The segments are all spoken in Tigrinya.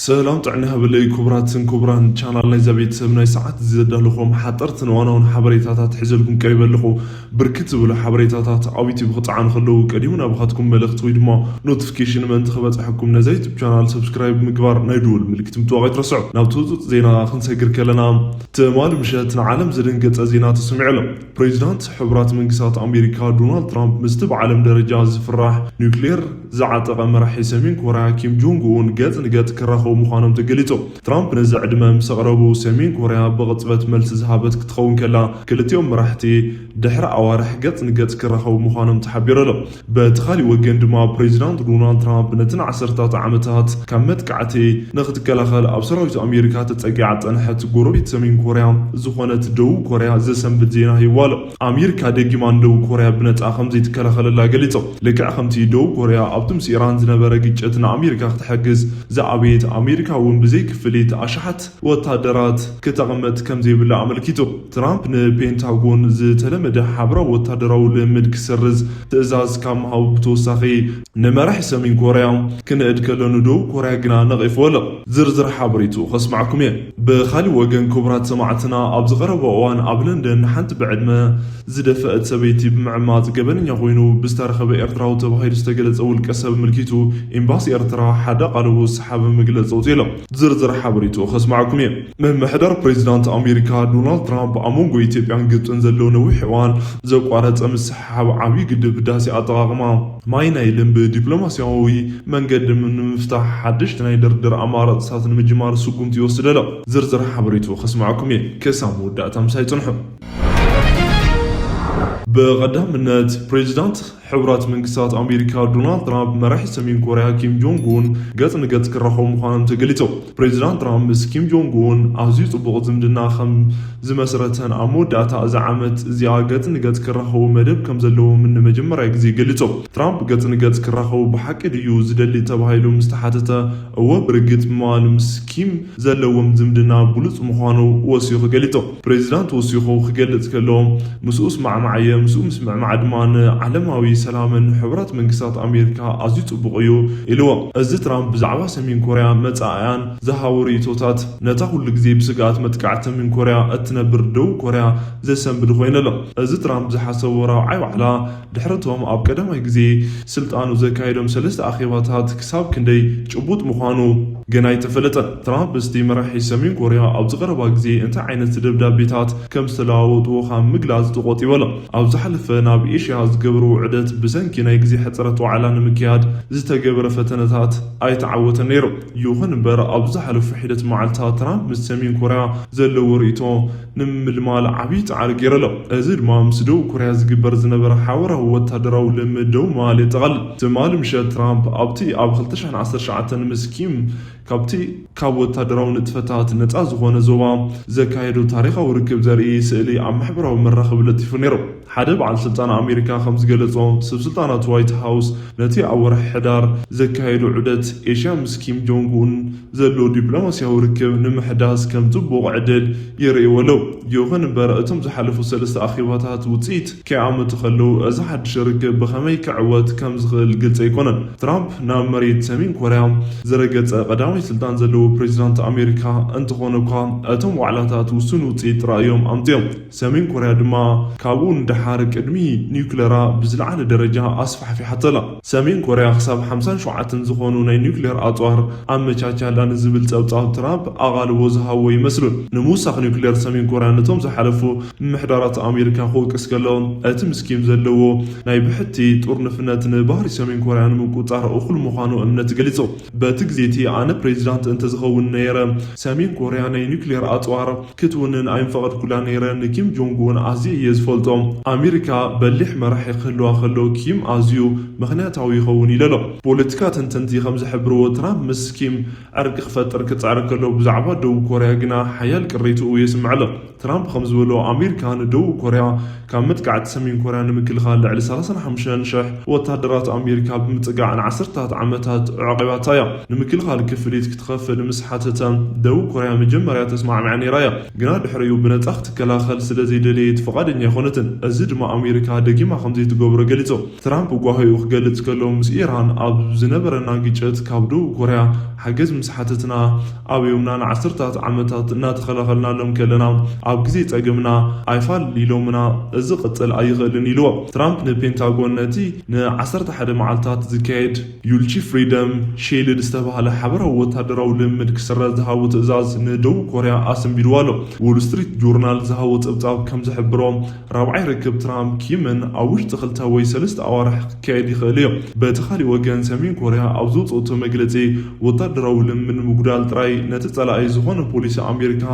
ሰላም ጥዕና ይሃበለይ ክቡራትን ክቡራን ቻናል ናይዛ ቤተሰብ፣ ናይ ሰዓት እዚ ዘዳለኹም ሓጠርትን ዋናውን ሓበሬታታት ሒዘልኩም ቀሪበ ኣለኹ። ብርክት ዝበሉ ሓበሬታታት ኣብ ዩቲዩብ ክፀዓኑ ከለዉ ቀዲሙ ናባኻትኩም መልእኽቲ ወይ ድማ ኖቲፊኬሽን ምእንቲ ክበፅሐኩም ነዛ ዩቲዩብ ቻናል ሰብስክራይብ ምግባር ናይ ደወል ምልክት ምጥዋቕ ኣይትረስዑ። ናብ ትውፅጥ ዜና ክንሰግር ከለና፣ ትማሊ ምሸት ንዓለም ዘደንገፀ ዜና ተሰሚዑ ኣሎ። ፕሬዚዳንት ሕቡራት መንግስታት ኣሜሪካ ዶናልድ ትራምፕ ምስቲ ብዓለም ደረጃ ዝፍራሕ ኒውክሌር ዝዓጠቐ መራሒ ሰሜን ኮርያ ኪም ጆንግ ኡን ገጽ ንገጽ ክራኸቡ ምዃኖም ተገሊጹ። ትራምፕ ነዚ ዕድመ ምስ ኣቕረቡ፣ ሰሜን ኮርያ ብቕጽበት መልሲ ዝሃበት ክትኸውን ከላ፣ ክልቲኦም መራሕቲ ድሕሪ ኣዋርሕ ገጽ ንገጽ ክራኸቡ ምዃኖም ተሓቢሩ ኣሎ። በቲ ካሊእ ወገን ድማ፣ ፕሬዚዳንት ዶናልድ ትራምፕ ነቲ ንዓሰርታት ዓመታት ካብ መጥቃዕቲ ንኽትከላኸል ኣብ ሰራዊት ኣሜሪካ ተጸጊዓ ዝጸንሐት ጎረቤት ሰሜን ኮርያ ዝኾነት ደቡብ ኮርያ ዘሰንብድ ዜና ሂቡ ኣሎ። ኣሜሪካ ደጊማ ንደቡብ ኮርያ ብነጻ ከም ዘይትከላኸለላ ገሊጹ። ልክዕ ከምቲ ደቡብ ኮርያ ኣብቲ ምስ ኢራን ዝነበረ ግጭት ንኣሜሪካ ክትሕግዝ ዝኣበየት፣ ኣሜሪካ እውን ብዘይ ክፍሊት ኣሽሓት ወታደራት ክተቕምጥ ከም ዘይብላ ኣመልኪቱ። ትራምፕ ንፔንታጎን ዝተለመደ ሓበራዊ ወታደራዊ ልምምድ ክሰርዝ ትእዛዝ ካብ ምሃቡ ብተወሳኺ፣ ንመራሒ ሰሜን ኮርያ ክንእድ ከሎ ንደቡብ ኮርያ ግና ነቒፍዎ ኣሎ። ዝርዝር ሓበሬቱ ከስማዕኩም እየ። ብኻሊእ ወገን ክቡራት ሰማዕትና፣ ኣብዚ ቀረባ እዋን ኣብ ለንደን ንሓንቲ ብዕድመ ዝደፈአት ሰበይቲ ብምዕማጽ ገበነኛ ኮይኑ ብዝተረኸበ ኤርትራዊ ተባሂሉ ዝተገለጸ ውልቀ ሰብ ምልኪቱ፣ ኤምባሲ ኤርትራ ሓደ ቃለቡ ዝሰሓበ መግለጺ ኣውጺኡ ኣሎ። ዝርዝር ሓበሬቱ ከስማዕኩም እየ። ምምሕዳር ፕሬዚዳንት ኣሜሪካ ዶናልድ ትራምፕ ኣብ መንጎ ኢትዮጵያን ግብጽን ዘሎ ነዊሕ እዋን ዘቋረጸ ምስሕሓብ ዓብዪ ግድብ ህዳሴ ኣጠቓቕማ ማይ ናይልን ብዲፕሎማሲያዊ መንገዲ ንምፍታሕ ሓደሽቲ ናይ ድርድር ኣማራጽታት ንምጅማር ስጉምቲ ይወስድ ኣሎ። ዝርዝር ሓበሬቱ ከስማዕኩም እየ። ክሳብ መወዳእታ ምሳይ ጽንሑ። ብቐዳምነት ፕሬዚዳንት ሕቡራት መንግስታት ኣሜሪካ ዶናልድ ትራምፕ መራሒ ሰሜን ኮርያ ኪም ጆንግ ኡን ገጽ ንገጽ ክራኸቡ ምዃኖም ተገሊጹ። ፕሬዚዳንት ትራምፕ ምስ ኪም ጆንግ ኡን ኣዝዩ ጽቡቕ ዝምድና ከም ዝመስረተን ኣብ መወዳእታ እዛ ዓመት እዚኣ ገጽ ንገጽ ክራኸቡ መደብ ከም ዘለዎምን ንመጀመርያ ግዜ ገሊጹ። ትራምፕ ገጽ ንገጽ ክራኸቡ ብሓቂ ድዩ ዝደሊ ተባሂሉ ምስ ተሓተተ፣ እወ ብርግጽ ምባሉ ምስ ኪም ዘለዎም ዝምድና ብሉጽ ምዃኑ ወሲኹ ገሊጹ። ፕሬዚዳንት ወሲኹ ክገልጽ ከሎ፣ ምስኡ እስማዕማዕ እየ፣ ምስኡ ምስምዕማዕ ድማ ንዓለማዊ ሰላምን ሕቡራት መንግስታት ኣሜሪካ ኣዝዩ ጽቡቕ እዩ ኢልዎ። እዚ ትራምፕ ብዛዕባ ሰሜን ኮርያ መጻእያን ዝሃቦ ርእይቶታት፣ ነታ ኩሉ ግዜ ብስግኣት መጥቃዕቲ ሰሜን ኮርያ እትነብር ደቡብ ኮርያ ዘሰንብድ ኮይኑ ኣሎ። እዚ ትራምፕ ዝሓሰቦ ራብዓይ ዋዕላ፣ ድሕሪ እቶም ኣብ ቀዳማይ ግዜ ስልጣኑ ዘካየዶም ሰለስተ ኣኼባታት ክሳብ ክንደይ ጭቡጥ ምዃኑ ግን ኣይተፈለጠን። ትራምፕ ምስቲ መራሒ ሰሜን ኮርያ ኣብዚ ቀረባ ግዜ እንታይ ዓይነት ደብዳቤታት ከም ዝተለዋወጡ ካብ ምግላጽ ተቖጢቡ ኣሎ። ኣብ ዝሓለፈ ናብ ኤሽያ ዝገበሮ ውዕደት ብሰንኪ ናይ ግዜ ሕጽረት ዋዕላ ንምክያድ ዝተገበረ ፈተነታት ኣይተዓወተን ነይሩ። ይኹን እምበር፣ ኣብ ዝሓለፉ ሒደት መዓልታት ትራምፕ ምስ ሰሜን ኮርያ ዘለዎ ርእይቶ ንምምልማል ዓብዪ ጻዕሪ ገይሩ ኣሎ። እዚ ድማ ምስ ደቡብ ኮርያ ዝግበር ዝነበረ ሓበራዊ ወታደራዊ ልምምድ ደው ምባል የጠቓልል። ትማሊ ምሸት ትራምፕ ኣብቲ ኣብ ክልተ ሽሕን ዓሰርተ ትሽዓተን ምስ ኪም ካብቲ ካብ ወታደራዊ ንጥፈታት ነጻ ዝኾነ ዞባ ዘካየዶ ታሪኻዊ ርክብ ዘርኢ ስእሊ ኣብ ማሕበራዊ መራኸቢ ለጢፉ ነይሩ። ሓደ በዓል ስልጣን ኣሜሪካ ከም ዝገለጾ፣ ሰብ ስልጣናት ዋይት ሃውስ ነቲ ኣብ ወርሒ ሕዳር ዘካየዶ ዑደት ኤሽያ ምስ ኪም ጆንግ ኡን ዘሎ ዲፕሎማሲያዊ ርክብ ንምሕዳስ ከም ጽቡቕ ዕድል ይርእይዎ ኣለዉ። ይኹን እምበር፣ እቶም ዝሓለፉ ሰለስተ ኣኼባታት ውጽኢት ከይኣመቱ ከለዉ፣ እዚ ሓድሽ ርክብ ብኸመይ ክዕወት ከም ዝኽእል ግልጺ ኣይኮነን። ትራምፕ ናብ መሬት ሰሜን ኮርያ ዝረገጸ ቀዳማይ ስልጣን ዘለዎ ፕሬዚዳንት ኣሜሪካ እንተኾነ እኳ፣ እቶም ዋዕላታት ውሱን ውጽኢት ጥራይ እዮም ኣምጺኦም። ሰሜን ኮርያ ድማ ካብኡ ንደሓር ቅድሚ ኒውክለራ ብዝለዓለ ደረጃ ኣስፋሕፊሓቶ ኣላ። ሰሜን ኮርያ ክሳብ ሓምሳን ሸውዓተን ዝኾኑ ናይ ኒውክሌር ኣጽዋር ኣመቻችያ ኣላ ንዝብል ጸብጻብ ትራምፕ ኣቓልቦ ዝሃቦ ይመስሉ። ንምውሳኽ ኒውክሌር ሰሜን ኮርያ ነቶም ዝሓለፉ ምምሕዳራት ኣሜሪካ ክወቅስ ከሎ፣ እቲ ምስ ኪም ዘለዎ ናይ ብሕቲ ጥርንፍነት ንባህሪ ሰሜን ኮርያ ንምቁጽጻር እኹል ምዃኑ እምነት ገሊጹ። በቲ ግዜ እቲ ኣነ ፕሬዚዳንት እንተዝኸውን ነይረ፣ ሰሜን ኮርያ ናይ ኒውክሌር ኣጽዋር ክትውንን ኣይምፈቐድኩላ ነይረ፣ ንኪም ጆንግ ኡን ኣዝየ እየ ዝፈልጦ። ኣሜሪካ በሊሕ መራሒ ክህልዋ ከሎ ኪም ኣዝዩ ምኽንያታዊ ይኸውን ኢሉ ኣሎ። ፖለቲካ ተንተንቲ ከም ዝሕብርዎ፣ ትራምፕ ምስ ኪም ዕርቂ ክፈጥር ክጽዕር ከሎ፣ ብዛዕባ ደቡብ ኮርያ ግና ሓያል ቅሬትኡ የስምዕ ኣሎ። ትራምፕ ከም ዝበሎ፣ ኣሜሪካ ንደቡብ ኮርያ ካብ መጥቃዕቲ ሰሜን ኮርያ ንምክልኻል ልዕሊ ሰላሳን ሓሙሽተን ሽሕ ወታደራት ኣሜሪካ ብምጽጋዕ ንዓሰርታት ዓመታት ኣዕቂባታ እያ። ንምክልኻል ክፍሊት ክትኸፍል ምስ ሓተተ፣ ደቡብ ኮርያ መጀመርያ ተስማዕሚዓ ነይራ እያ፣ ግና ድሕሪኡ ብነጻ ክትከላኸል ስለ ዘይደለየት ፍቓደኛ ኣይኮነትን። እዚ ድማ ኣሜሪካ ደጊማ ከም ዘይትገብሮ ገሊጹ። ትራምፕ ጓሂኡ ክገልጽ ከሎ፣ ምስ ኢራን ኣብ ዝነበረና ግጭት ካብ ደቡብ ኮርያ ሓገዝ ምስ ሓተትና፣ ኣብዮምና ንዓሰርታት ዓመታት እናተኸላኸልናሎም ከለና፣ ኣብ ግዜ ጸገምና ኣይፋል ኢሎምና፣ እዚ ክቕጽል ኣይኽእልን ኢልዎ። ትራምፕ ንፔንታጎን ነቲ ን ዓሰርተ ሓደ መዓልታት ዝካየድ ዩልቺ ፍሪደም ሺልድ ዝተባህለ ሓበራዊ ወታደራዊ ልምምድ ክስረዝ ዝሃቦ ትእዛዝ ንደቡብ ኮርያ ኣሰንቢድዋ ኣሎ። ዎል ስትሪት ጆርናል ዝሃቦ ጸብጻብ ከም ዝሕብሮ፣ ራብዓይ ርክብ ትራምፕ ኪምን ኣብ ውሽጢ ክልተ ወይ ሰለስተ ኣዋርሕ ክካየድ ይኽእል እዩ። በቲ ካልእ ወገን፣ ሰሜን ኮርያ ኣብ ዘውጽኦቶ መግለጺ፣ ወታደራዊ ልምምድ ምጉዳል ጥራይ ነቲ ጸላኢ ዝኾነ ፖሊሲ ኣሜሪካ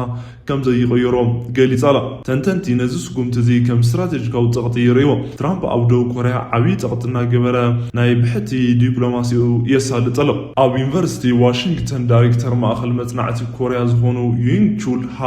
ከም ዘይቕይሮ ገሊጻ ኣላ። ተንተንቲ ነዚ ስጉምቲ እዚ ከም ስትራቴጂካዊ ጸቕጢ ይርእይዎ። ትራምፕ ኣብ ደቡብ ኮርያ ዓብዪ ጸቕጢ እናገበረ፣ ናይ ብሕቲ ዲፕሎማሲኡ የሳልጥ ኣሎ። ኣብ ዩኒቨርሲቲ ዋሽንግተን ዳይሬክተር ማእኸል መጽናዕቲ ኮርያ ዝኾኑ ዩንግ ቹል ሃ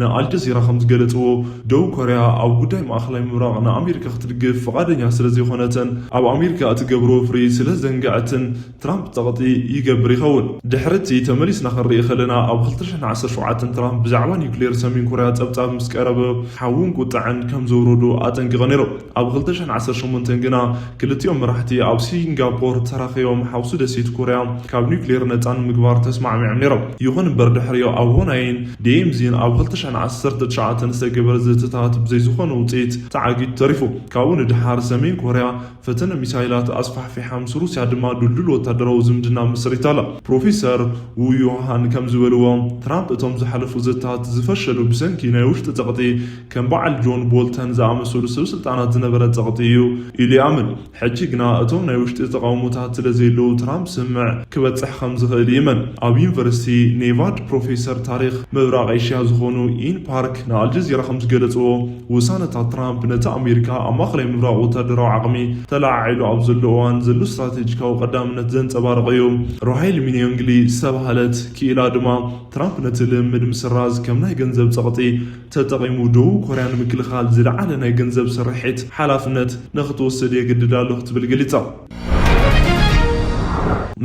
ንኣልጀዚራ ከም ዝገለጽዎ፣ ደቡብ ኮርያ ኣብ ጉዳይ ማእኸላይ ምብራቕ ንኣሜሪካ ክትድግፍ ፍቓደኛ ስለ ዘይኮነትን ኣብ ኣሜሪካ እትገብሮ ወፍሪ ስለ ዘንግዐትን ትራምፕ ጸቕጢ ይገብር ይኸውን። ድሕሪ እቲ ተመሊስና ክንርኢ ከለና፣ ኣብ ክልተ ሽሕን ዓሰርተ ሸውዓተን ትራምፕ ብዛዕባ ኒውክሌር ሰሜን ኮርያ ጸብጻብ ምስ ቀረበ፣ ሓውን ቁጥዐን ከም ዘውረዱ ኣጠንቂቐ ነይሩ። ኣብ ክልተ ሽሕን ዓሰርተ ሸሞንተን ግና ክልቲኦም መራሕቲ ኣብ ሲንጋፖር ተራኺቦም ሓውሲ ደሴት ኮርያ ካብ ኒውክሌር ነጻ ንምግባር ተስማዕሚዖም ነይሮም። ይኹን እምበር፣ ድሕሪኡ ኣብ ሆናይን ዲኤምዚን ኣብ ክልተ ሽሕን ዓሰርተ ትሽዓተን ዝተገበረ ዘተታት ብዘይ ዝኾነ ውጽኢት ተዓጊቱ ተሪፉ። ካብኡ ንድሓር ሰሜን ኮርያ ፈተነ ሚሳይላት ኣስፋሕፊሓ፣ ምስ ሩስያ ድማ ድልዱል ወታደራዊ ዝምድና መስሪታ ኣላ። ፕሮፌሰር ዉ ዮሃን ከም ዝበልዎ፣ ትራምፕ እቶም ዝሓለፉ ዘተታት ዝፈሸሉ ብሰንኪ ናይ ውሽጢ ጸቕጢ፣ ከም በዓል ጆን ቦልተን ዝኣመሰሉ ሰብ ስልጣናት ዝነበረ ጸቕጢ እዩ ኢሉ ይኣምን። ሕጂ ግና እቶም ናይ ውሽጢ ተቓውሞታት ስለ ዘየለዉ፣ ትራምፕ ስምምዕ ክበጽሕ ከም ዝኽእል ይእመን። ኣብ ዩኒቨርሲቲ ኔቫድ ፕሮፌሰር ታሪኽ ምብራቕ ኤሽያ ዝኾኑ ኢን ፓርክ ንኣልጀዚራ ከም ዝገለጽዎ፣ ውሳነታት ትራምፕ ነቲ ኣሜሪካ ኣብ ማእኸላይ ምብራቕ ወታደራዊ ዓቕሚ ተለዓዒሉ ኣብ ዘሎ እዋን ዘሎ ስትራቴጂካዊ ቀዳምነት ዘንጸባርቕ እዩ። ሮሃይል ሚንዮንግሊ ዝተባህለት ክኢላ ድማ፣ ትራምፕ ነቲ ልምምድ ምስራዝ ከም ናይ ገንዘብ ጸቕጢ ተጠቒሙ፣ ደቡብ ኮርያ ንምክልኻል ዝለዓለ ናይ ገንዘብ ስርሒት ሓላፍነት ንኽትወስድ የግድድ ኣሎ ክትብል ገሊጻ።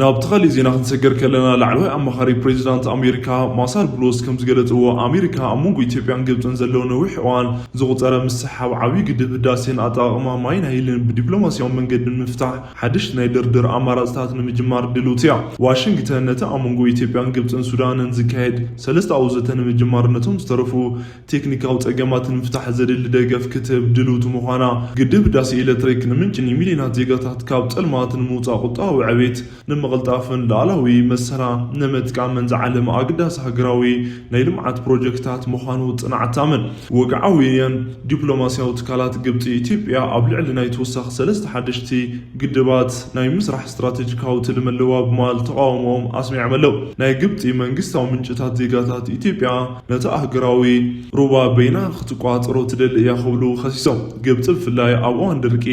ናብቲ ካልእ ዜና ክንሰገር ከለና፣ ላዕለዋይ ኣማኻሪ ፕሬዚዳንት ኣሜሪካ ማሳድ ብሎስ ከም ዝገለጽዎ፣ ኣሜሪካ ኣብ መንጎ ኢትዮጵያን ግብጽን ዘሎ ነዊሕ እዋን ዝቑጸረ ምስሕሓብ ዓብዪ ግድብ ህዳሴን ኣጠቓቕማ ማይ ናይልን ብዲፕሎማሲያዊ መንገዲ ንምፍታሕ ሓደሽቲ ናይ ድርድር ኣማራጽታት ንምጅማር ድልውቲ እያ። ዋሽንግተን ነቲ ኣብ መንጎ ኢትዮጵያን ግብጽን ሱዳንን ዝካየድ ሰለስታዊ ዘተ ንምጅማር፣ ነቶም ዝተረፉ ቴክኒካዊ ጸገማት ንምፍታሕ ዘድሊ ደገፍ ክትህብ ድልውቲ ምዃና፣ ግድብ ህዳሴ ኤሌክትሪክ ንምንጪ ንሚልዮናት ዜጋታት ካብ ጸልማት ንምውጻእ ቁጠባዊ ዕቤት ንምቕልጣፍን ሉዓላዊ መሰላ ንምጥቃምን ዝዓለመ ኣገዳሲ ሃገራዊ ናይ ልምዓት ፕሮጀክትታት ምዃኑ ጽንዓት ትኣምን። ወግዓውያን ዲፕሎማስያዊ ትካላት ግብጺ፣ ኢትዮጵያ ኣብ ልዕሊ ናይ ተወሳኺ ሰለስተ ሓደሽቲ ግድባት ናይ ምስራሕ ስትራቴጂካዊ ትልሚ ኣለዋ ብምባል ተቓውሞኦም ኣስሚዖም ኣለዉ። ናይ ግብጺ መንግስታዊ ምንጭታት፣ ዜጋታት ኢትዮጵያ ነቲ ኣህጉራዊ ሩባ በይና ክትቋጽሮ ትደሊ እያ ክብሉ ከሲሶም። ግብጺ ብፍላይ ኣብ እዋን ድርቂ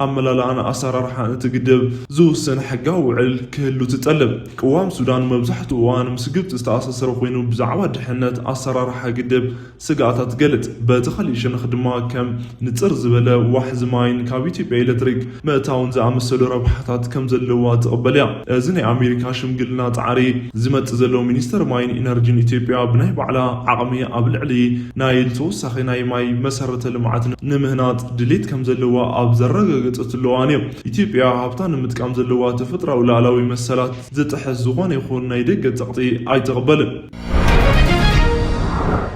ኣመላልኣን ኣሰራርሓን እቲ ግድብ ዝውስን ሕጋዊ ውዕል ክህሉ ትጠልብ። ቅዋም ሱዳን መብዛሕትኡ እዋን ምስ ግብጺ ዝተኣሳሰረ ኮይኑ፣ ብዛዕባ ድሕነት ኣሰራርሓ ግድብ ስግኣታት ትገልጽ። በቲ ካልእ ሸነኽ ድማ፣ ከም ንጽር ዝበለ ዋሕዚ ማይን ካብ ኢትዮጵያ ኤሌክትሪክ ምእታውን ዝኣመሰሉ ረብሓታት ከም ዘለዋ ትቕበል እያ። እዚ ናይ ኣሜሪካ ሽምግልና ጻዕሪ ዝመጽእ ዘሎ፣ ሚኒስተር ማይን ኢነርጂን ኢትዮጵያ ብናይ ባዕላ ዓቕሚ ኣብ ልዕሊ ናይል ተወሳኺ ናይ ማይ መሰረተ ልምዓት ንምህናጽ ድሌት ከም ዘለዋ ኣብ ዘረጋገጸትሉ እዋን እዩ። ኢትዮጵያ ሃብታ ንምጥቃም ዘለዋ ተፈጥሮኣዊ ሉዓላዊ መሰላት ዝጥሕስ ዝኾነ ይኹን ናይ ደገ ጸቕጢ ኣይትቕበልን።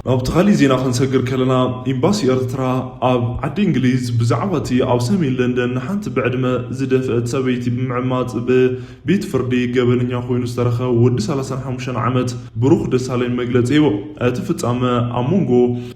ናብቲ ካልእ ዜና ክንሰግር ከለና፣ ኤምባሲ ኤርትራ ኣብ ዓዲ እንግሊዝ ብዛዕባ እቲ ኣብ ሰሜን ለንደን ንሓንቲ ብዕድመ ዝደፍአት ሰበይቲ ብምዕማጽ ብቤት ፍርዲ ገበነኛ ኮይኑ ዝተረኸበ ወዲ ሰላሳን ሓሙሽተን ዓመት ብሩኽ ደሳለኝ መግለጺ ሂቡ። እቲ ፍጻመ ኣብ መንጎ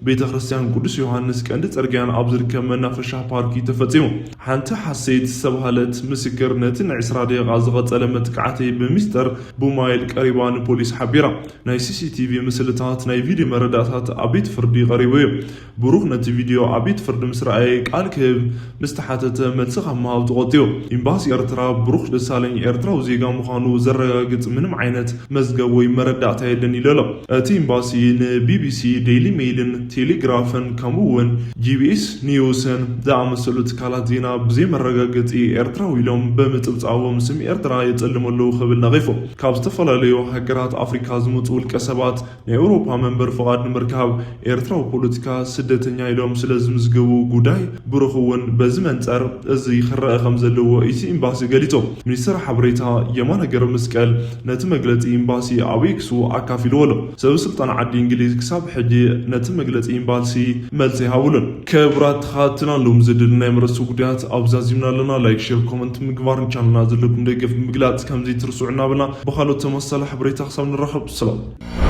ቤተ ክርስቲያን ቅዱስ ዮሃንስ ቀንዲ ጽርግያን ኣብ ዝርከብ መናፈሻ ፓርክ እዩ ተፈጺሙ። ሓንቲ ሓሴት ዝተባህለት ምስክር፣ ነቲ ንዕስራ ደቂቓ ዝቐጸለ መጥቃዕቲ ብሚስጥር ብሞባይል ቀሪባ ንፖሊስ ሓቢራ። ናይ ሲሲቲቪ ምስልታት፣ ናይ ቪድዮ መረዳእታት ኣብ ቤት ፍርዲ ቀሪቡ እዩ። ብሩኽ ነቲ ቪድዮ ኣብ ቤት ፍርዲ ምስ ረኣየ፣ ቃል ክህብ ምስ ተሓተተ፣ መልሲ ካብ ምሃብ ተቖጢቡ። ኤምባሲ ኤርትራ፣ ብሩኽ ደሳለኝ ኤርትራዊ ዜጋ ምዃኑ ዘረጋግጽ ምንም ዓይነት መዝገብ ወይ መረዳእታ የለን ኢሉ ኣሎ። እቲ ኤምባሲ ንቢቢሲ፣ ዴይሊ ሜይልን ቴሌግራፍን ከምኡ እውን ጂቢኤስ ኒውስን ዝኣመሰሉ ትካላት ዜና ብዘይ መረጋገጺ ኤርትራዊ ኢሎም ብምጽብጻቦም፣ ስም ኤርትራ የጸልሙ ኣለዉ ክብል ነቒፉ። ካብ ዝተፈላለዩ ሃገራት ኣፍሪካ ዝመጹ ውልቀ ሰባት ናይ ኤውሮፓ መንበሪ ፍቓድ ንምር ካብ ኤርትራዊ ፖለቲካ ስደተኛ ኢሎም ስለ ዝምዝገቡ ጉዳይ ብሩኽ እውን በዚ መንጸር እዚ ክረአ ከም ዘለዎ እቲ ኤምባሲ ገሊጹ። ሚኒስትር ሓበሬታ የማነ ገብረመስቀል ነቲ መግለጺ ኤምባሲ ኣብ ኤክሱ ኣካፊልዎ ኣሎ። ሰብ ስልጣን ዓዲ እንግሊዝ ክሳብ ሕጂ ነቲ መግለጺ ኤምባሲ መልሲ ኣይሃቡሉን። ክቡራት ተኸታተልትና፣ ሎም ዝድልና ናይ መረሱ ጉዳያት ኣብዛዚምና ኣለና። ላይክ፣ ሼር፣ ኮመንት ምግባር፣ ንቻነልና ዘለኩም ደገፍ ምግላጽ ከምዚ ትርስዑ እናበልና ብኻልኦት ተመሳሳሊ ሓበሬታ ክሳብ ንራኸብ ሰላም።